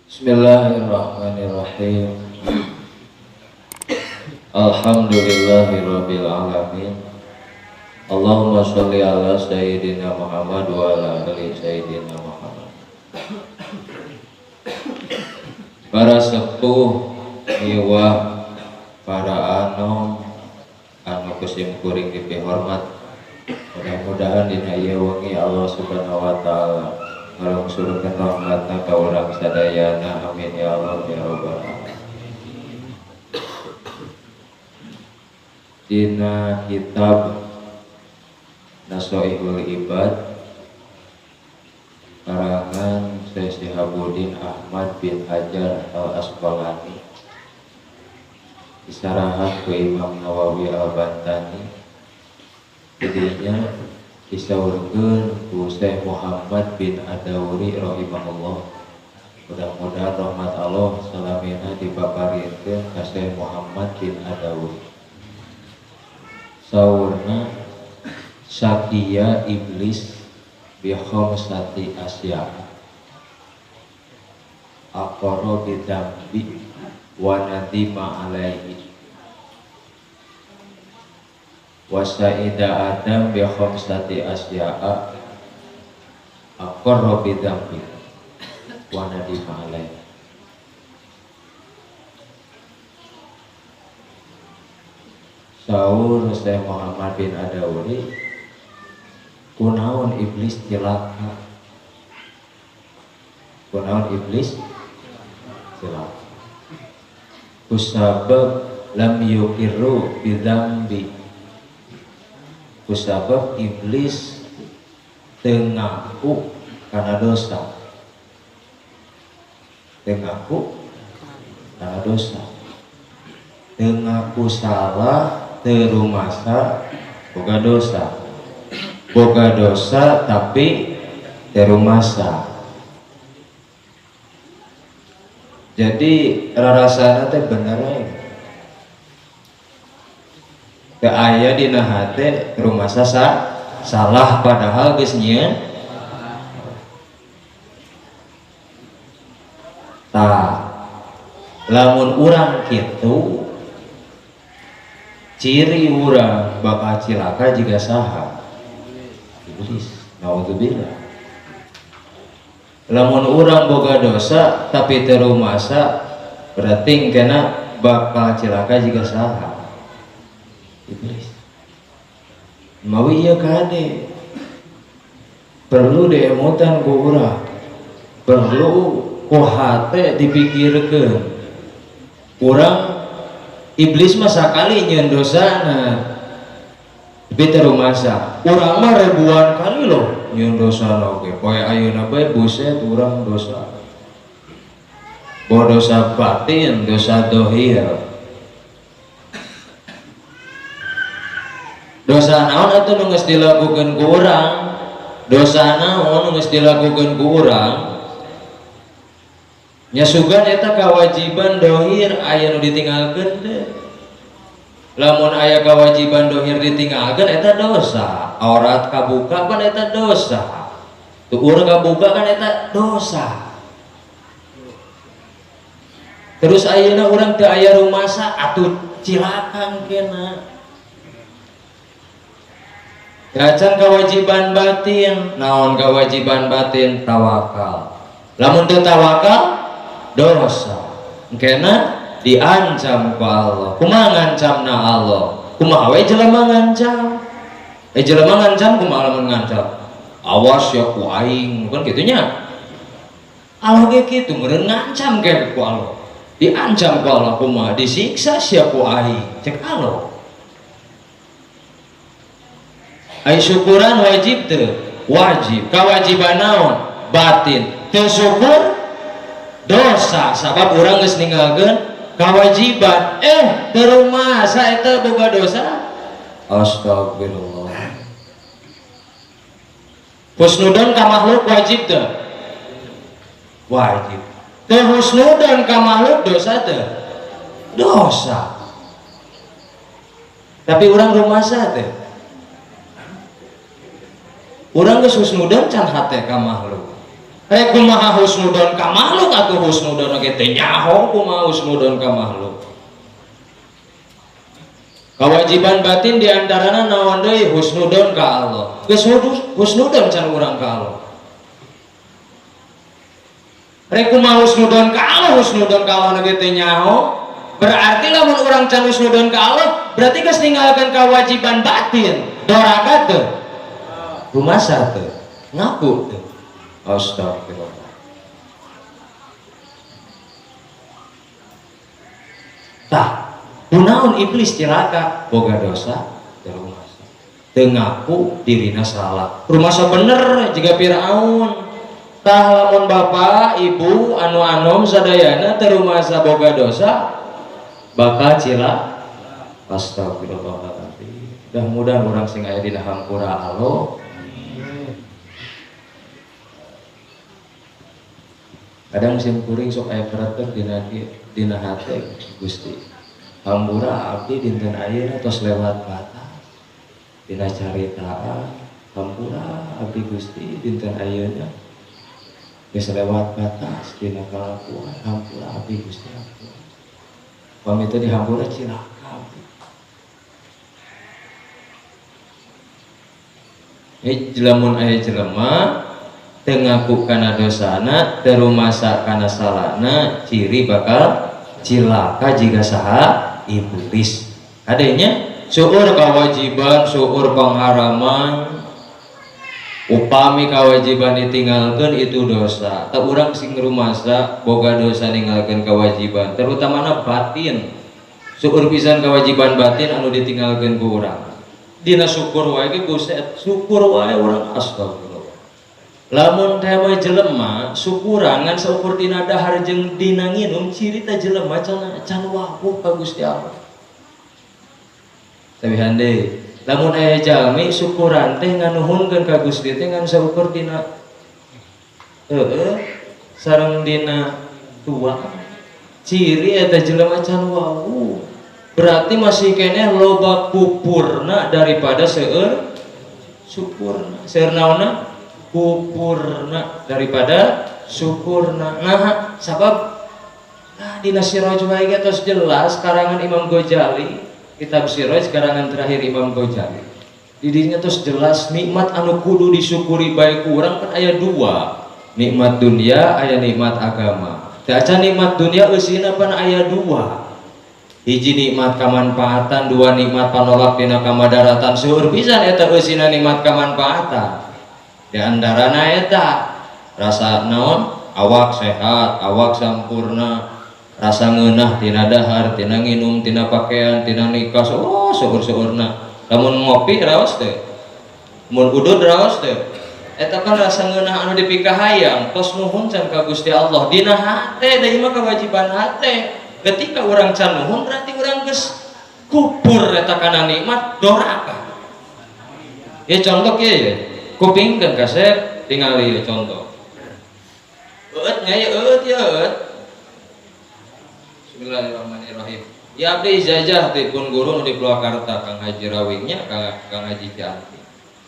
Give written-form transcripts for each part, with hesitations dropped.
Bismillahirrahmanirrahim. Alhamdulillahirabbil alamin. Allahumma sholli ala sayyidina Muhammad wa ala ali sayyidina Muhammad. Para sepuh miwah para anom anu kusim kuring dipihormat, mudah-mudahan dina ieu wengi Allah Subhanahu wa taala ngalungsurkeun rahmatna ka urang sadayana, amin ya Allah ya rabbal alamin. Dina kitab Nasoihul Ibad karangan Syekh Syihabuddin Ahmad bin Hajar Al-Asqalani, disarahan ke Imam Nawawi Al-Bantani, jadinya disaurkeun ku Syekh Muhammad bin Adauri rahimahullah. Mudah-mudahan rahmat Allah salamina dipaparikeun ka Syekh Muhammad bin Adauri. Saurna syakiya iblis bi khamsati asya aqara bi dzambi wa nadima alaihi wa sa'ida adam bi khamsati asya'a aqarra bi dzambi wa nadima alaihi. Saur Syekh Muhammad bin Adauri, kunaon iblis cilaka, kunaon iblis cilaka kusabab lam yuqirru bidzambi, kusabab iblis teu ngaku kana dosa, teu ngaku kana dosa, teu ngaku salah, teu rumasa boga dosa, boga dosa tapi teu rumasa. Jadi rarasana teh bener we. Teu aya dina hate rumasa salah padahal geus nyieun. Tah, lamun urang kitu ciri urang bakal cilaka jiga saha? Iblis. Naudzubillah. Lamun urang boga dosa tapi teu rumasa berarti kena bakal cilaka jiga saha? Iblis. Mawi ieu kade perlu diemutan ku urang, perlu ku hate dipikirkeun. Urang iblis mah sakali nyieun dosana tapi teu rumasa. Urang mah ribuan kali loh nyieun dosana oge. Poe ayeuna bae buset urang dosa. Boh dosa batin, dosa dohir. Dosa naon atuh nu geus dilakukeun ku urang? Dosa naon nu geus dilakukeun ku urang? Nya sugan eta kewajiban dohir aya nu ditinggalkeun teh. Lamun aya kewajiban dohir ditinggalkeun eta dosa. Aurat kabuka kan eta dosa. Tuur kabuka kan eta dosa. Terus ayeuna urang teu aya rumasa atuh cilaka kena. Gacan kewajiban batin, naon kewajiban batin? Tawakal. Lamun teu tawakal dosa. Kena diancam ku Allah. Kumaha ngancamna Allah? Kumaha we jelema ngancam? Jelema ngancam kumaha lamun ngancam? Awas ya ku aing, bukan kitu nya. Allah ge kitu meureun ngancam ge ku Allah. Diancam ku Allah kumaha? Disiksa sia ku aing. Cek Allah. Ai syukuran wajib teu? Wajib. Kewajiban naon? Batin. Teu syukur dosa sabab urang geus ninggalkeun kewajiban. Teu rumasa eta boga dosa. Astagfirullah. Husnudon ka makhluk wajib teu? Wajib. Teu husnudon ka makhluk dosa teu? Dosa. Tapi urang rumasa teu? Urang geus husnudon can hate ka makhluk. Rek kumaha husnudon ka makhluk atuh husnudon ge teh nyaho kumaha husnudon ka makhluk. Kewajiban batin diantarana naon deui husnudon ka Allah. Geus husnudon can urang ka Allah. Rek kumaha husnudon ka Allah, husnudon ka Allah ge teh nyaho. Berarti lamun urang can husnudon ka Allah, berarti geus ninggalkeun kewajiban batin. Doraka teu? Rumasa teu? Ngaku teu? Astagfirullah. Tah, kunaon iblis cilaka boga dosa teu rumasa. Teu ngaku dirina salah. Rumasa bener jiga Firaun. Tah lamun bapak, ibu anu anom sadayana teu rumasa boga dosa bakal cilaka. Astagfirullahaladzim. Mudah-mudahan urang sing aya dina hampura Allah. Kadang musim kuring sok aya keretek dina hate Gusti. Hampura abdi dinten ayeuna tos lewat batas. Dina caritaan hampura abdi Gusti dinten ayeuna geus lewat batas dina kalakuan hampura abdi Gusti hampura. Pami teh dihampura cilaka abdi. Lamun aya jelema teu ngaku kana dosana, teu rumasa kana salahna, ciri bakal cilaka jiga saha iblis. Adanya seueur kewajiban, seueur pengharaman. Upami kewajiban ditinggalkeun itu dosa. Teu urang sing rumasa boga dosa ninggalkeun kewajiban, terutamana batin. Seueur pisan kewajiban batin anu ditinggalkeun ku urang. Dina syukur wae ge buset, syukur wae urang astagfirullah. Lamun teh mah jelema syukuran ngan saukur dina dahar jeung dina nginum ciri teh jelema can wawuh ka Gusti Allah. Tabihan deui, lamun aya jalmi syukuran teh nganuhunkeun ka Gusti teh ngan saukur dina heueuh sareng dina tua. Ciri eta jelema can wawuh. Berarti masih keneh loba kupurna daripada seueur syukurna. Seueur naonna? Kupurna daripada syukurna. Nah, sabab nah dina Siraj wae ge tos jelas karangan Imam Ghazali, kitab Siraj karangan terakhir Imam Ghazali. Di dinya tos jelas nikmat anu kudu disyukuri bae ku urang kan aya dua, nikmat dunia aya nikmat agama. Teu acan nikmat dunia eusina pan aya dua. Hiji nikmat kamanfaatan, dua nikmat panolak dina kamadaratan. Seueur pisan eta eusina nikmat kamanfaatan. Di antarana eta rasa naon? Awak sehat, awak sampurna, rasa ngeunah tina dahar, tina nginum, tina pakaian, tina nikah, oh seueur-seueurna. Lamun ngopi raos teh, mun udud raos teh. Eta kan rasa ngeunah anu dipikahayang, tos nuhun can ka Gusti Allah. Dina hate, da ieu mah kewajiban hate. Ketika urang can nuhun berarti urang geus kupur eta kana nikmat doraka. Ya contoh kieu ya. Kupingkeun kasep tingali ieu contoh. Eueut nya ya eueut ya eueut. Bismillahirrahmanirrahim. Ya abdi ijazah ti pun guru nu di Purwakarta Kang Haji Rawingnya Kang Haji Cianti.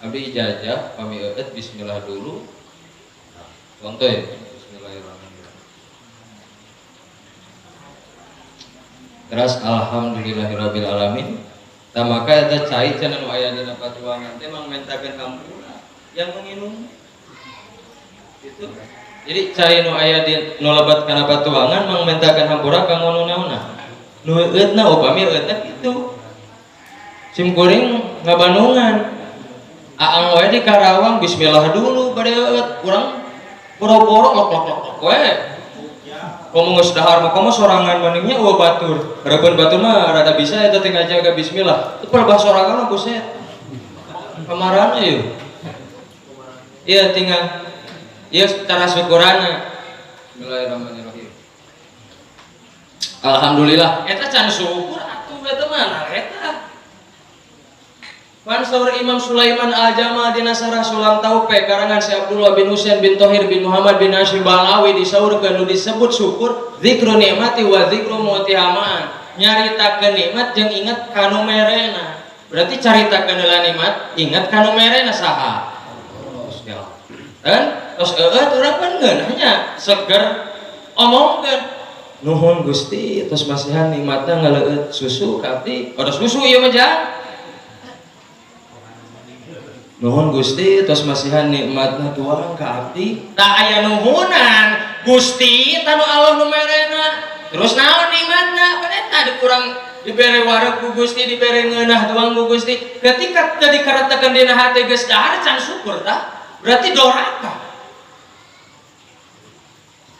Abdi ijazah pami eueut bismillah dulu. Contoh ya bismillahirrahmanirrahim. Terus alhamdulillahirabbil alamin. Tah maka eta cai cenah nu aya dina patuangan teh mang mentakeun hampura yang menginum. Itu. Jadi cai nu aya di nu lebat kana patuangan mang mentakeun hampura kanggo nu naonna. Nu eueutna upami eueutna kitu. Sim kuring ngabandungan. Aang wae di Karawang bismillah dulu bade eueut. Urang boro-boro lok lok lok lok we. Komo geus dahar mah komo sorangan maningnya eueuh batur. Rebeun batur mah rada bisa eta teh ngajaga bismillah. Teu pelebah sorangan mah buset. Kamarana yeuh. Iya tinggal. Iya cara syukurana. Bismillahirrahmanirrahim. Alhamdulillah. Eta can syukur atuh eta mah nah eta. Pan saur Imam Sulaiman Al-Jamal dina Sarah Sulam Taufik karangan Syekh Abdullah bin Husain bin Thohir bin Muhammad bin Hasyim Balawi disaurkeun nu disebut syukur zikru nikmati wa zikru mutihamaan. Nyaritakeun nikmat jeung ingat kanu merena. Berarti caritakeun heula nikmat, ingat kanu merena saha? Gusti Allah. Kan? Tos eueut urang kan ngeunah nya, seger omongkeun. Nuhun Gusti, tos masihan nikmatna ngaleueut susu ka abdi. Pada susu ieu mah jang. Nuhun Gusti, tos masihan nikmatna tuang ka abdi. Tah aya nuhunan Gusti tanu Allah nu merena. Terus naon nikmatna? Kan eta dikurang dibere wareg ku Gusti, dibere ngeunah tuang ku Gusti. Ketika teu dikaretekeun dina hate geus dahar can syukur tah. Berarti doraka.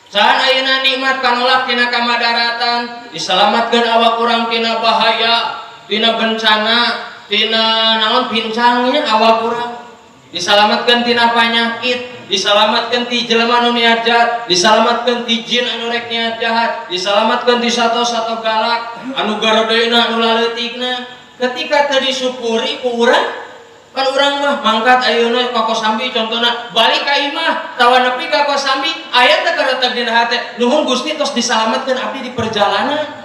Sahan ayeuna nikmat kanolak tina kamadaratan, diselamatkeun awak urang tina bahaya, tina bencana, tina naon pincangnya awak urang. Diselamatkeun tina panyakit, diselamatkeun ti jelema anu niat jahat, diselamatkeun ti jin anu rek niat jahat, diselamatkeun ti sato-sato galak anu garedeuna anu laleutikna. Ketika teu disyukuri ku urang, kan urang mah mangkat ayeuna ka Kosambi contohna, balik ka imah tawa nepi ka Kosambi aya teh karetek dina hate, nuhun Gusti tos disalametkeun abdi di perjalanan.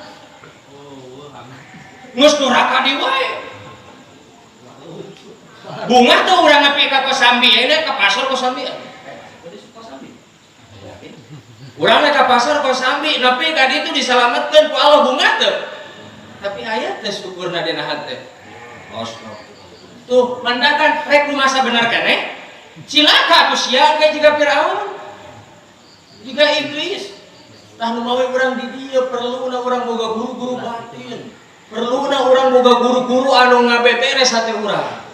Geus duraka di wae. Bungah tuh urang nepi ka Kosambi, ayeuna ka pasar Kosambi. Urang ka pasar Kosambi nepi ka ditu disalametkeun ku Allah, bungah teu? Tapi aya teh syukurna dina hate. Astagfirullah. Tuh, mendakan rek masa bener keneh. Cilaka tuh sia ge jiga Firaun. Jiga iblis. Tah nu mawi urang di dieu perluna urang boga guru-guru batin. Perluna urang boga guru-guru anu ngabeberes hate urang.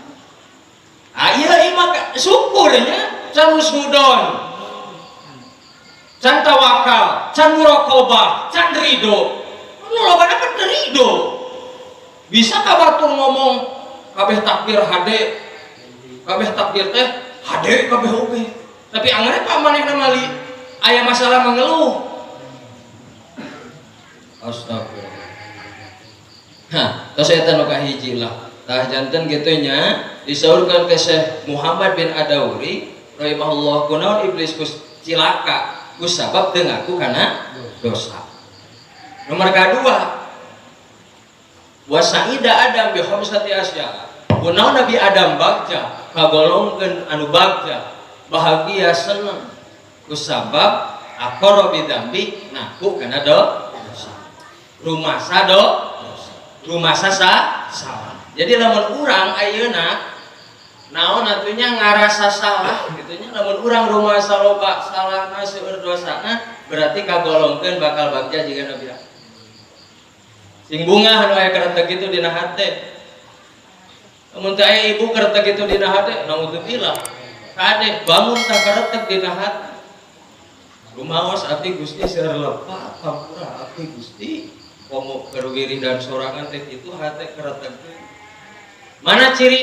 Ah ieu ieu mah syukur nya, can husnudon. Can tawakal, can muraqabah, can ridho. Nu lobana kan teu ridho. Bisa ka batur ngomong kabeh takdir hade, kabeh takdir teh hade kabeh oge. Tapi anggere pak manehna mali aya masalah mengeluh. Astagfirullah. Hah, tos eta nu kahiji lah. Tah janten kitu nya disaurkeun ke Syekh Muhammad bin Adauri rahimahullah, kunaon iblis ku cilaka ku sabab teu ngaku kana dosa. Nomor kedua, wa sa'ida Adam bi khamsati asya. Kunaon Nabi Adam bagja kagolongkeun anu bagja bahagia seneng ku sabab aqarra bi dzambi, ngaku kana dosa. Rumasa dosa. Rumasa salah. Jadi lamun urang ayeuna naon atunya ngarasa salah gitu nya, lamun urang rumasa loba salahna seueur dosana berarti kagolongkeun bakal bagja jiga Nabi Adam. Sing bungah anu aya karetek kitu dina hate. Lamun teu aya ibu karetek kitu dina hate, naudzubillah. Kade bangun tah karetek dina hate. Rumaos abdi Gusti seueur lepat hampura abdi Gusti. Komo keur wiridan sorangan teh kitu hate karetek. Mana ciri